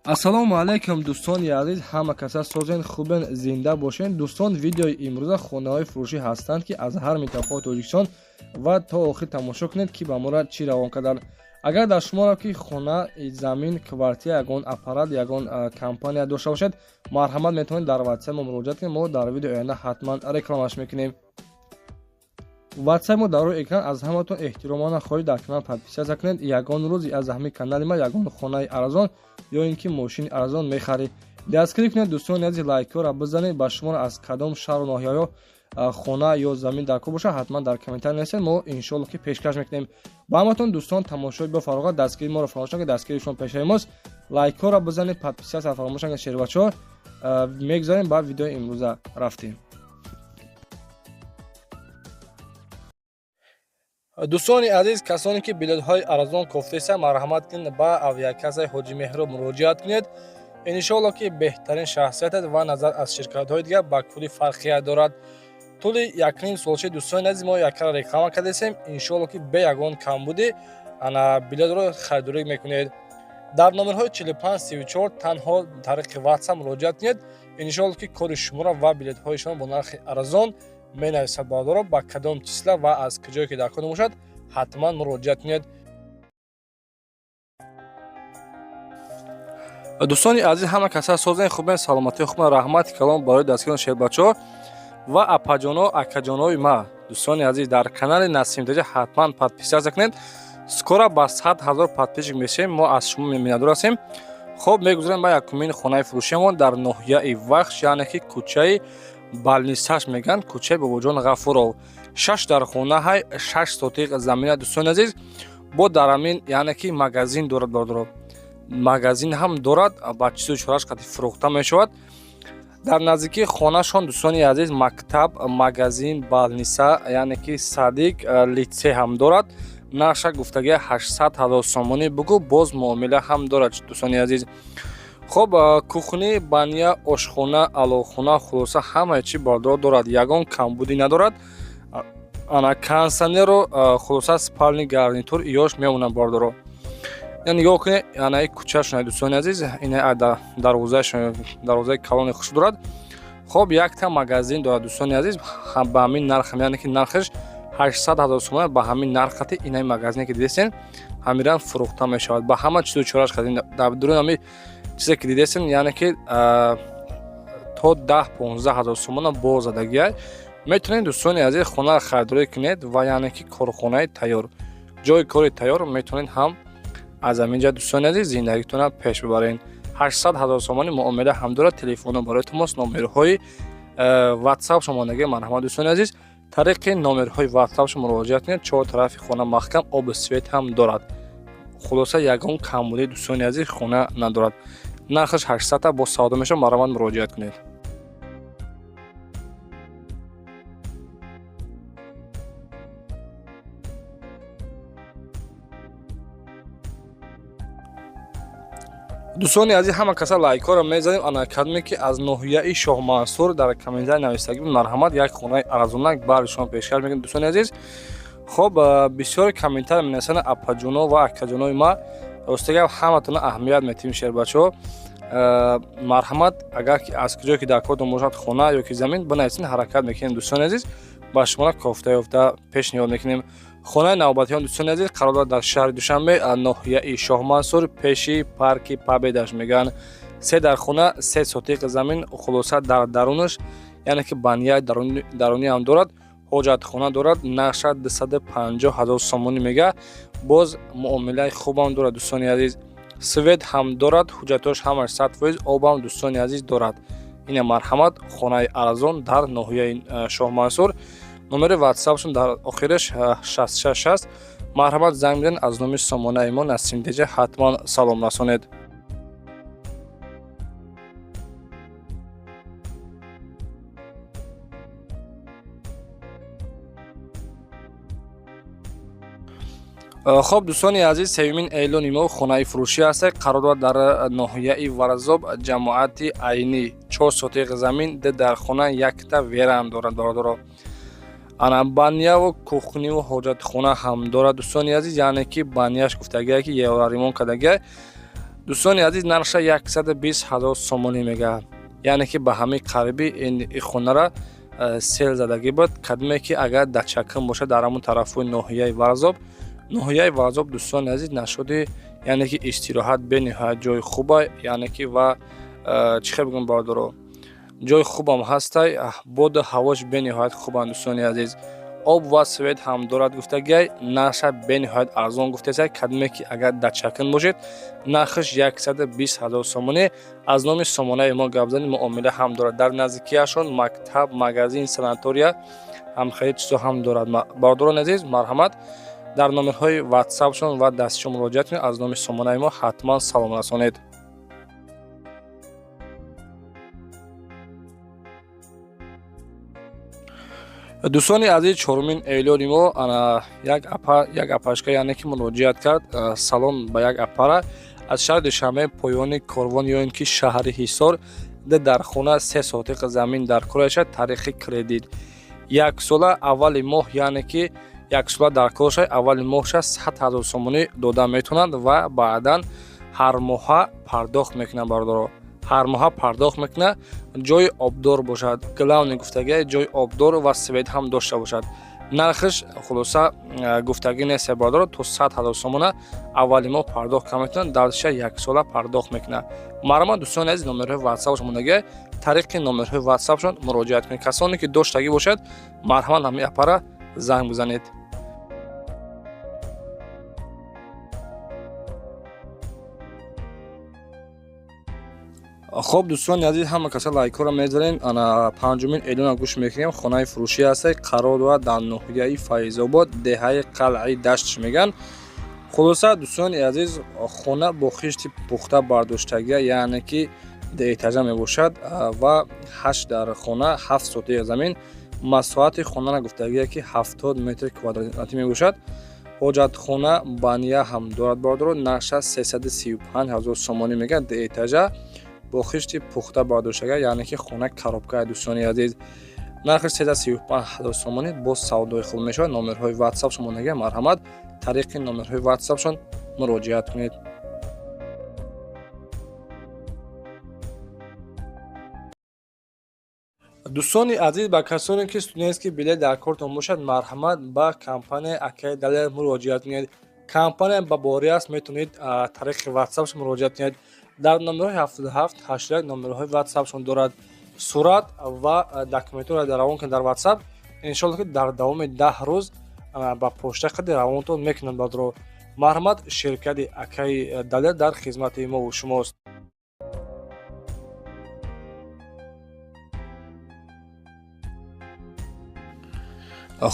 Ассалому алайкум, дӯстони азиз, ҳама каса созен, хубен, зинда бошен. Дӯстон, видеои имрӯза хонаҳои фурӯшӣ ҳастанд, ки аз ҳар минтақаи Тоҷикистон, ва то охир тамошо кунед, ки ба моро чӣ равон карданд. Агар дар шуморо ки хона, замин, квартира, ягон аппарат, ягон компания дошта бошед, марҳамат, метавонед дар ватсап мо муроҷиат кунед. Мо дар видеои оянда ҳатман рекламаш мекунем. Ватсап мо дар рӯи экран. Аз ҳаматон эҳтиромона хоҳиш, дар канал подписаться кунед. Ягон рӯз аз ҳамин канали ма ягон хонаи арзон ё ин ки мошини арзон мехаред. Дастгирӣ кунед, дӯстони азиз, лайкҳоро бизанед. Ба шуморо аз кадом шаҳру ноҳияҳо хона ё замин дар кор бошад, ҳатман дар комментарий нависед, мо иншоалло ки пешкаш мекунем ба ҳаматон. Дӯстон, тамошои бо фароғат, дастгирии моро фаромӯш накунед, дастгирии шумо пешаи мост. Лайкҳоро бизанед, подписаться фаромӯш накунед. Шербачаҳо, мегузарем ба видеои имрӯза, рафтем. Дӯстони азиз, касоне ки билетҳои арзон кофтеса, марҳамат кунед, ба авиакассаи Ҳоҷи Меҳроб муроҷиат кунед. Иншоалло ки беҳтарин шахсият аст ва назар аз ширкатҳои дигар ба кулли фарқият дорад. Тӯли якним солчаи, дӯстони азиз, мо яккара реклама кардесем. Иншоалло ки бе ягон камбудӣ ана билетро харидорӣ мекунед. Дар номерҳои 45 34 танҳо тариқи ватсап муроҷиат кунед. Иншоалло ки кори шуморо ва билетҳои шумо бо нархи арзон менависад. Бародаро, ба кадом числа ва аз куҷое ки дар кор бошад, ҳатман муроҷиат кунед. Дӯстони азиз, ҳама каса созен, хубен, саломатии хубен. Раҳмати калон барои дастгирон, шербачаҳо ва апаҷоно, акаҷонои ма. Дӯстони азиз, дар канали Насимтаҷа ҳатман подписаться кунед. Скоро ба 100 000 подписчик мешавем, мо аз шумо миннатдор ҳастем. Хоб, мегузарем ба якумин хонаи фурӯшиамон дар ноҳияи Вахш, яъне ки кӯчаи Балнисаш мегӯянд, кӯчаи Бобоҷон Ғафуров. Шаш дар хонаҳай, 6 сотиқ замина, дӯстони азиз. Бо дар ҳамин, яъне ки магазин дорад, бародаро, магазин ҳам дорад, ба чизу чораш қати фурӯхта мешавад. Дар наздикии хонашон, дӯстони азиз, мактаб, магазин, больница, яъне ки садик, литсей ҳам дорад. Нарша гуфтагия 800 000 сомонӣ бугӯ, боз муомила ҳам дорад, дӯстони азиз. Хоб, кухни, баня, ошхона, аловхона, хулоса, ҳамаи чи, бародаро, дорад, ягон камбудӣ надорад. Ана кондитсионеру, хулоса, спальный гарнитур иёш мемонад, бародаро. Нигоҳ кунед, анаи кӯчашон, дӯстони азиз, ина дарвозаашон, дарвозаи калони хуш дорад. Хоб, якта магазин дорад, дӯстони азиз, ба ҳамин нарх, яъне ки нархаш 800 000 сомон. Ба ҳамин нархати инаи магазине ки дидесен, ҳамиран фурӯхта мешавад ба ҳама чизу чораш. Дар дуруни ҳами чизе ки дидесен, яъне ки то 10-15 ҳазор сомона боз задагиай. Метавонед, дӯстони азиз, хонаро харидорӣ кунед ва яъне ки корхонаи тайёр, ҷои кори тайёр, метавонед ҳам аз ҳамин ҷа, дӯстони азиз, зиндагитонро пеш бибаред. 800 000 сомони муомила ҳам дорад. Телефоно барои тамос, номерҳои ватсап шомонагӣ. Марҳамат, дӯстони азиз, тариқи номерҳои ватсапшо муроҷиат кунед. Чор тарафи хона маҳкам, обу свет ҳам дорад. Хулоса, ягон камбудӣ, дӯстони азиз, хона надорад. Нархаш 800-та, боз савдо мешавад. Марҳамат, муроҷиат кунед. Дӯстони азиз, ҳама каса лайкҳоро мезанем. Ана кадме ки аз ноҳияи Шоҳмансур дар комментарий навистагӣ, марҳамат, як хонаи арзонак баъди шумо пешкаш мекунем, дӯстони азиз. Хоб, бисёр комментарий менависанд апаҷоно ва акаҷонои ма. Ростига, ҳаматона аҳамият метиҳем, шербачаҳо. Марҳамат, агар ки аз куҷое ки дар кортон бошад хона ё ки замин, бинависед, ҳаракат мекунем, дӯстони азиз, ба шуморо кофта ёфта пешниҳод мекунем. Хонаи навбатиён, дӯстони азиз, қарор дорад дар шаҳри Душанбе, ноҳияи Шоҳмансур, пеши парки Победаш мегӯянд. Се дар хона, 3 сотиқ замин. Хулоса, дар дарунаш, яъне ки баняи дарунӣ ҳам дорад, ҳоҷатхона дорад. Нарша 250 000 сомонӣ мега, боз муомилаи хубам дорад, дӯстони азиз. Свет ҳам дорад, ҳуҷҷатош ҳамаш 100%, обам, дӯстони азиз, дорад. Ина, марҳамат, хонаи арзон дар ноҳияи Шоҳмансур. Номери ватсапшон дар охираш 66 60. Марҳамат, занг бизанед, аз номи сомонаи мо Насимтеҷа ҳатман салом расонед. Хоб, дӯстони азиз, сеюмин эълони мо хонаи фурӯшӣ аст. Қарор дорад дар ноҳияи Варзоб, ҷамоати Айнӣ. 4 сотиқ замин, ду дар хона, якта веранда дорад, бародаро. Ана баняву кухниву ҳоҷатхона ҳам дорад, дӯстони азиз. Яъне ки баняш гуфтагие ки евроремонт кардагия. Дӯстони азиз, нархша 120 ҳазор сомонӣ мегӯяд, яъне ки ба ҳамаи қариби ин хонара сел задагӣ буд. Кадме ки агар дачакун бошад, дар ҳамон тарафҳои ноҳияи Варзоб. Ноҳияи Варзоб, дӯстони азиз, нашуди, яъне ки истироҳат бениҳоят ҷои хуба, яъне ки ва чӣ хел бигӯям, бародаро, ҷои хубам ҳастай, боду ҳавош бениҳоят хубанд. Дӯстони азиз, об ва свет ҳам дорад гуфтагиай. Нархша бениҳоят арзон гуфтесай. Кадме ки агар дачакун бошед, нархаш 120 ҳазор сомонӣ. Аз номи сомонаи мо гап зани, муомила ҳам дорад. Дар наздикиашон мактаб, магазин, санатория ҳам, хеле чизо ҳам дорад. Бародарони азиз, марҳамат, дар номерҳои ватсапшон ва дастишон муроҷиат кунед. Аз номи сомонаи мо ҳатман салом расонед. Дӯстони азиз, чорумин эълони мо: як апа, як апашка, яъне ки муроҷиат кард. Салом ба як апара аз шаҳри Душанбе, поёни Корвон ё ин ки шаҳри Ҳисор. Дар хона 3 сотиқ замин дар кор шад, таърихи кредит яксола, аввали моҳ, яъне ки яксола дар кор шад, аввали моҳша 100 000 сомонӣ дода метавонанд ва баъдан ҳар моҳа пардохт мекунанд. Бародаро, ҳар моҳа пардохт мекунад. Ҷои обдор бошад, главный гуфтагӣ, ҷои обдор ва свет ҳам дошта бошад. Нархш хулоса гуфтагӣ нест, бародаро. То 100 000 сомона аввали моҳ пардохт кар метавонад, дальше яксола пардохт мекунад. Марҳамат, дӯстони азиз, номерҳои ватсапшон мондагӣ, тариқи номерҳои ватсапшон муроҷиат кунед. Касоне ки доштагӣ бошад, марҳамат, ҳамин апара занг бизанед. Хоб, дӯстони азиз, ҳама каса лайкҳоро мезанем. Ана панҷумин эълона гӯш мекунем. Хонаи фурӯшӣ ҳасте, қарор дорад дар ноҳияи Файзобод, деҳаи Қалъаи Даштш мегӯянд. Хулоса, дӯстони азиз, хона бо хишти пухта бардоштагия, яъне ки дуэтажа мебошад ва ҳашт дар хона, 7 сотия замин. Масоҳати хонара гуфтагия, ки 70 метр квадратӣ мебошад. Ҳоҷатхона, баня ҳам дорад. Бародаро, нархша 335 000 сомонӣ мегӯяд. Дуэтажа бо хишти пухта бардоштага, яъне ки хона коробка. Дӯстони азиз, нархи 335 000 сомонӣ, боз савдои хуб мешавад. Номерҳои ватсапшон монага, марҳамат, тариқи номерҳои ватсапшон муроҷиат кунед. Дӯстони азиз, ба касоне ки студентский билет дар кортон бошад, марҳамат, ба компанияи акаи Далер муроҷиат кунед. Компания ба борӣ аст, метавонед тариқи ватсапш муроҷиат кунед. Дар номерҳои 77 81 номерҳои ватсапшон дорад. Сурат ва документҳоро равон кунед дар ватсап, иншолло ки дар давоми 10 рӯз ба почта қади равонтон мекунанд. Бадро, марҳамат, ширкати акаи Далер дар хизмати мову шумост.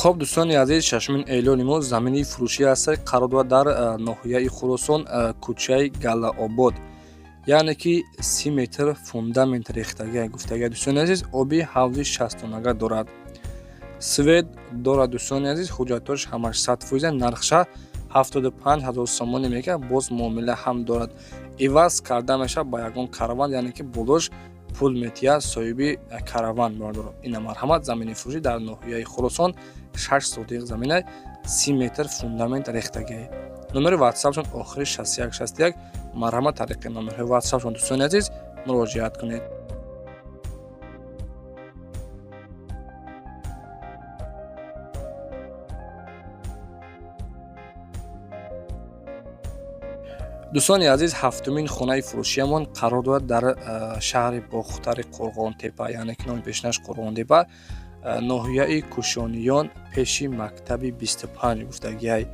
Хоб, дӯстони азиз, шашумин эълони мо замини фурӯшӣ аст, қарор дорад дар ноҳияи Хуросон, кӯчаи Галлаобод, яъне ки 30 метр фундамент рехтагия гуфтагия. Дӯстони азиз, оби ҳавзи шастонага дорад, свет дорад. Дӯстони азиз, ҳуҷҷатҳош ҳамаш 100%. Нархша 75 000 сомонӣ мегӯяд, боз муомила ҳам дорад. Иваз карда мешавад ба ягон караван, яъне ки болош пул метиҳад соҳиби караван. Бардоро, ина марҳамат, замини фурӯшӣ дар ноҳияи Хуросон, 6 сотиқ замина, 30 метр фундамент рехтагиа. Номери ватсапшон охири 61 61. Марҳамат, тариқи номерҳои ватсапшон, дӯстони азиз, муроҷиат кунед. Дӯстони азиз, ҳафтумин хонаи фурӯшиямон қарор дорад дар шаҳри Бохтари Қурғонтепа, яъне ки номи пешинаш Қурғонтепа, ноҳияи Кӯшониён, пеши мактаби 25 гуфтагиай.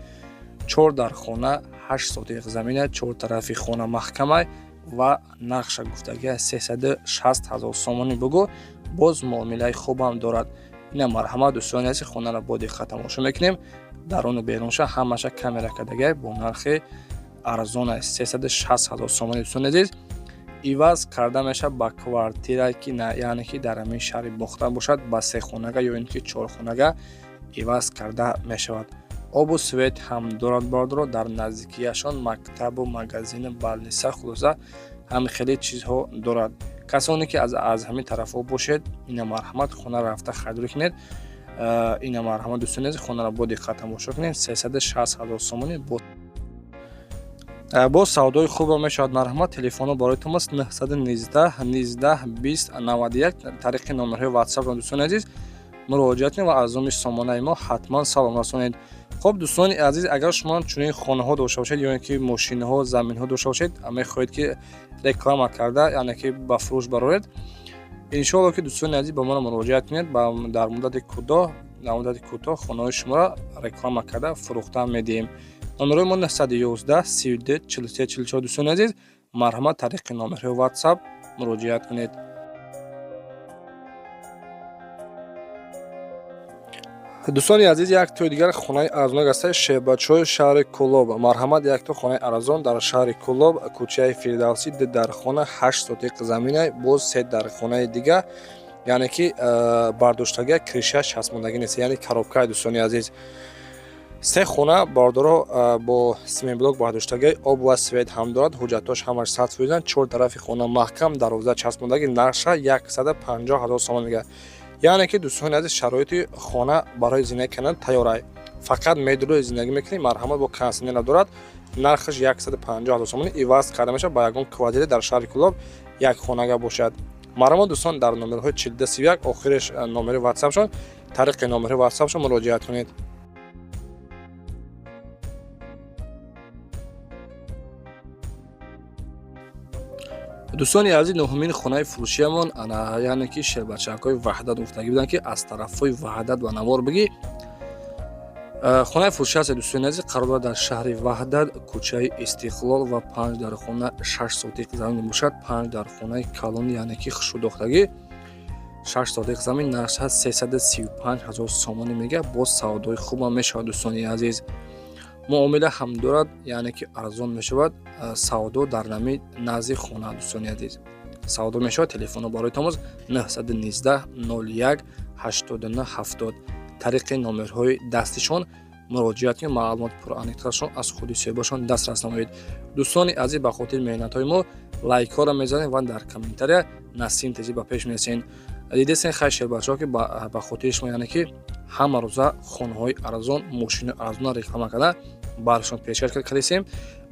Чор дар хона, 8 сотиқ замина, чор тарафи хона маҳкамай ва нархша гуфтагиай 360 000 сомонӣ бугӯ, боз муомилаи хубам дорад. Ина марҳамат, дӯстони азиз, хонаро бо диққат тамошо мекунем. Даруну берунша ҳамаша камера кардагиай. Бо нархи арзон аст, 360 000 сомонӣ. Дӯстони азиз, иваз карда мешавад ба квартира, ки яъне ки дар ҳамин шаҳри Бохтар бошад, ба сехонага ё ин ки чорхонага иваз карда мешавад. Обу свет ҳам дорад. Бародаро, дар наздикияшон мактабу магазину больница, хулоса, ҳам хеле чизҳо дорад. Касоне ки аз ҳамин тарафҳо бошед, ина марҳамат, хона рафта харидорӣ кунед. Ина марҳамат, дӯстони азиз, хонаро бо диққат тамошо кунед. 360 000 сомонӣ. Бо Боз савдои хубро мешавад. Марҳамат, телефонҳо барои тум аст 919 19 20 91. Тариқи номерҳои WhatsApp дӯстони азиз муроҷиат кунед ва аз номи сомонаи мо ҳатман салом расонед. Хуб, дӯстони азиз, агар шумо чунин хонаҳо дошта бошед ё ин ки мошинҳо, заминҳо дошта бошед, мехоҳед ки реклама карда, яъне ки ба фурӯш бароред, иншоалло ки дӯстони азиз ба мо муроҷиат кунед. Дар муддати кӯтоҳ хонаҳои шуморо реклама карда фурӯхта медиҳем. Номерҳои мо 911 32 43 44. Дӯстони азиз, марҳамат, тариқи номерҳои WhatsApp муроҷиат кунед. Дӯстони азиз, як тои дигар хонаи арзонак аста, шебачои шаҳри Кӯлоб. Марҳамат, якто хонаи арзон дар шаҳри Кӯлоб, кӯчаи Фирдавсӣ, ду дар хона, 8 сотиқ замина, боз се дар хонаи дига, яъне ки бардоштагия, крыша часпондагӣ нест, яъне коробка и. Дӯстони азиз, се хона бардоро бо семенблок бардоштагӣ, об ва свет ҳам дорад, ҳуҷҷатҳош ҳамаш 100%, чор тарафи хона маҳкам, дарвоза часпондагӣ, нархша 150 000 сомон мегардад. Яъне ки, дӯстони азиз, шароити хона барои зиндагӣ кардан тайёрай, фақат медулои зиндагӣ мекунӣ. Марҳамат, бо кондитсионер дорад, нархаш 150 000 сомонӣ, иваз карда мешавад. Ба ягон квартира дар шаҳри Кӯлоб як хонага бошад. Марҳамат, дӯстон, дар номерҳои 4231 охиреш номери ватсапшон, тариқи номерҳои ватсапшон муроҷиат кунед. Дӯстони азиз, нуҳумин хонаи фурӯшиямон, ана, яъне ки шербачакҳои Ваҳдат гуфтагӣ буданд, ки аз тарафҳои Ваҳдат ба навор бигӣ. Хонаи фурӯшӣ ҳаст, дӯстони азиз, қарор дорад дар шаҳри Ваҳдат, кӯчаи Истиқлол ва панҷ дар хона, 6 сотиқ замин мебошад. Панҷ дар хонаи калон, яъне ки хушрӯдохтагӣ, 6 сотиқ замин, нархаш 335 000 сомонӣ мега. Боз савдои хубам мешавад, дӯстони азиз, муомила ҳам дорад, яъне ки арзон мешавад. Савдо дар нами назди хона, дӯстони азиз, савдо мешавад. Телефонҳо барои тамос 919 01 89 70. Тариқи номерҳои дастишон муроҷиат кунед, маълумоти пуррааниқтарашон аз худи соҳибашон дастрас намоед. Дӯстони азиз, ба хотири меҳнатҳои мо лайкҳоро мезанед ва дар комментария «Насим ТЖ ба пеш» менависед. Дидесен, хай, шербачаҳо, ки ба хотири шумо, яъне ки ҳама рӯза хонаҳои арзон, мошини арзона реклама карда баршон пешкаш кардесем.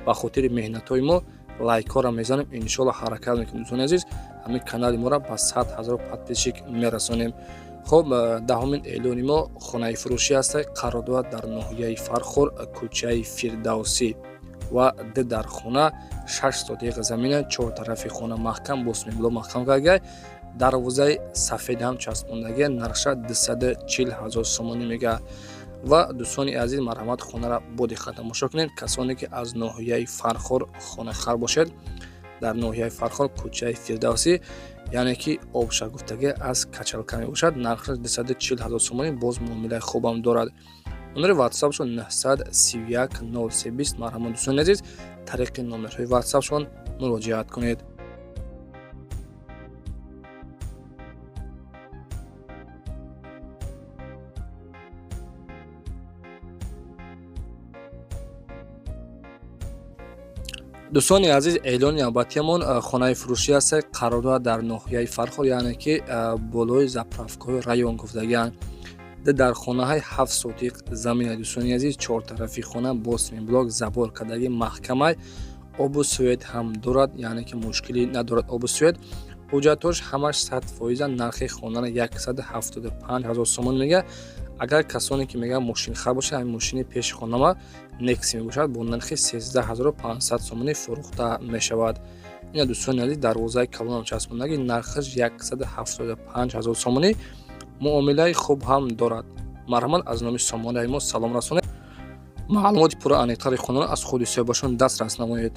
Ба хотири меҳнатҳои мо лайкҳоро мезанем. Иншоалло, ҳаракат мекунем, дӯстони азиз, ҳамин канали моро ба 100 000 подписчик мерасонем. Хуб, даҳумин эълони мо хонаи фурӯшӣ аст, қарор дорад дар ноҳияи Фархор, кӯчаи Фирдавсӣ ва ду дар хона, 6 сотиқ замина, чор тарафи хона маҳкам, бо семенблок маҳкам карда, дарвозаи сафед ҳам часпондагӣ, нархша 240 000 сомонӣ мегардад. Ва дӯстони азиз, марҳамат, хонаро бо диққат тамошо кунед. Касоне ки аз ноҳияи Фархор хонахар бошед, дар ноҳияи Фархор, кӯчаи Фирдавсӣ, яъне ки обша гуфтагӣ аз качалка мебошад, нархаш 240 000 сомонӣ, боз муомилаи хубам дорад. Номери ватсапшон 931 0320. Марҳамат, дӯстони азиз, тариқи номерҳои ватсапшон муроҷиат кунед. Дӯстони азиз, эълони навбатиамон хонаи фурӯшӣ аст, қарор дорад дар ноҳияи Фархор, яъне ки болои заправка ҳои район гуфтагианд. Дар хонаҳои 7 сотиқ замина, дӯстони азиз, чортарафи хона бо семенблок забор кардагӣ, маҳкамай, обу свет ҳам дорад, яъне ки мушкилӣ надорад обу свет. Ҳуҷҷатҳош ҳамаш 100%. Нархи хонара 175 000 сомон мега. Агар касоне ки мегӯянд мошинхар бошад, ҳамин мошини пеши хонама Некси мебошад, бо нархи 13 500 сомонӣ фурӯхта мешавад. Ина, дӯстони азиз, дарвозаи калонам часпондагӣ, нархаш 175 000 сомонӣ, муомилаи хуб ҳам дорад. Марҳамат, аз номи сомонаи мо салом расонед. Маълумоти пурра аниқтари хонаро аз худи соҳибашон дастрас намоед.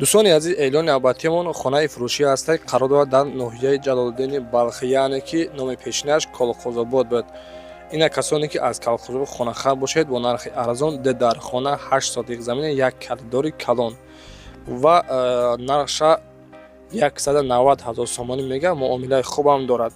Дӯстони азиз, эълони навбатиамон хонаи фурӯшӣ ҳаст, қарор дорад дар ноҳияи Ҷалолиддини Балхӣ, яъне ки номи пешинаш Колхозобод буд. Ина, касоне ки аз Колхозобод хонахар бошед, бо нархи арзон д дар хона, 8 сотиқ замина, як коридори калон ва нархша 190 000 сомонӣ мега, муомилаи хубам дорад.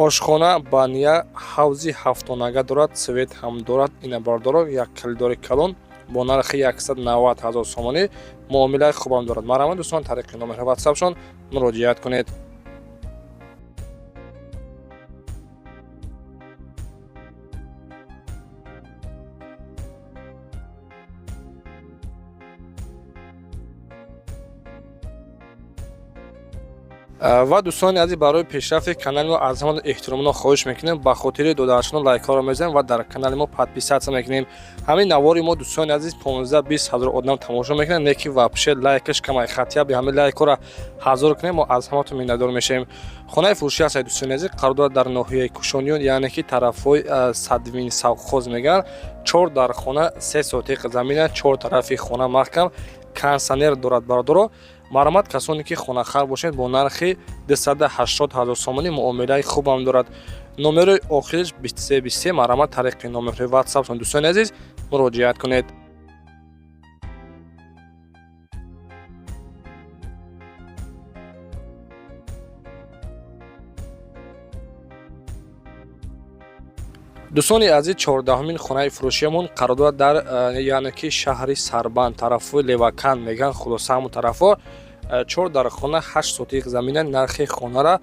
Ошхона, баня, ҳавзи ҳафтонага дорад, свет ҳам дорад. Ина бардоро, як калидори калон бо нархи 190 ҳазор сомонӣ, муомилаи хубам дорад. Марҳамат, дӯстон, тариқи номерҳои ватсапшон муроҷиат кунед. Ва дӯстони азиз, барои пешрафти канали мо аз ҳама эҳтиромона хоҳиш мекунем, ба хотири додарашон лайкҳоро мезанем ва дар канали мо подписаться мекунем. Ҳамин навори мо, дӯстони азиз, 15-20 ҳазор одам тамошо мекунанд, не ки вообще лайкаш камай. Хотя бы ҳамин лайкҳоро ҳазор кунем, мо аз ҳаматон миннатдор мешавем. Хонаи фурӯшӣ ҳастад, дӯстони азиз, қарор дорад дар ноҳияи Кушониён, яъне ки тарафҳои Садвин совхоз мегӯянд. Чор дар хона, 3 сотиқ замина, чор тарафи хона маҳкам, кондитсионер дорад. Бародаро, марҳамат, касоне ки хонахар бошед, бо нархи 280 ҳазор сомонӣ, муомилаи хубам дорад. Номерои охириш 2323. Марҳамат, тариқи номерҳои ватсаптон, дӯстони азиз, муроҷиат кунед. Дӯстони азиз, 14-умин хонаи фурӯшиямон қарор дорад дар яъне ки шаҳри Сарбанд, тарафҳои Леваканд мегӯянд, хулоса ҳамон тарафҳо. Чор дар хона, 8 сотиқ замина, нархи хонара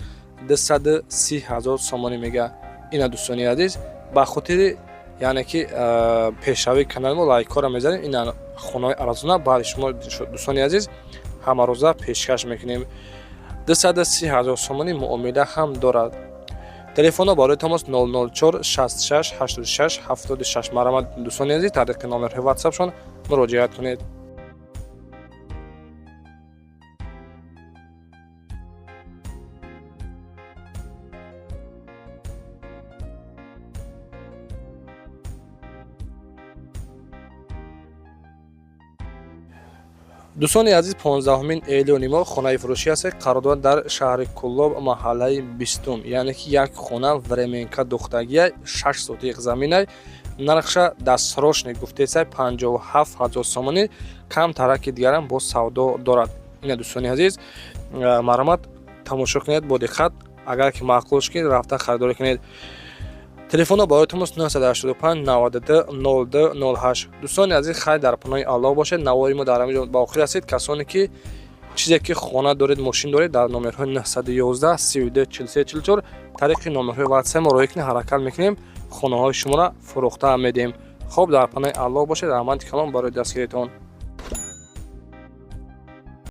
230 ҳазор сомонӣ мегӯяд. Ина, дӯстони азиз, ба хотири яъне ки пешравии канали мо лайкҳоро мезанем. Ина хонаҳои арзона баъди шумо, дӯстони азиз, ҳамарӯза пешкаш мекунем. 230 ҳазор сомонӣ, муомила ҳам дорад. Телефонҳо барои тамос 004 66 86 76. Марҳамат, дӯстони азиз, тариқи номерҳои ватсапшон муроҷиат кунед. Дӯстони азиз, 15-умин эълони мо хонаи фурӯшӣ аст, қарор дорад дар шаҳри Куллоб, маҳаллаи 20-ум, яъне ки як хона временка духтагия, 6 сотиқ заминай, нархша дастсрочный гуфтесай 57 ҳазор сомонӣ, кам тараки дигарам бо савдо дорад. Ина, дӯстони азиз, марҳамат, тамошо кунед бо диққат, агар ки маъқул ки рафта харидорӣ кунед. Телефонҳо барои тамос 985 92 02 08. Дӯстони азиз, хайр, дар паноҳи Аллоҳ бошед. Навори мо дар ҳамин ҷо ба охир расид. Касоне ки чизе ки хона доред, мошин доред, дар номерҳои 911 32 43 44 тариқи номерҳои ватсап мо роҳӣ кунед, ҳаракат мекунем, хонаҳои шуморо фурӯхта медиҳем. Хоб, дар паноҳи Аллоҳ бошед. Раҳмати калон барои дастгиритон.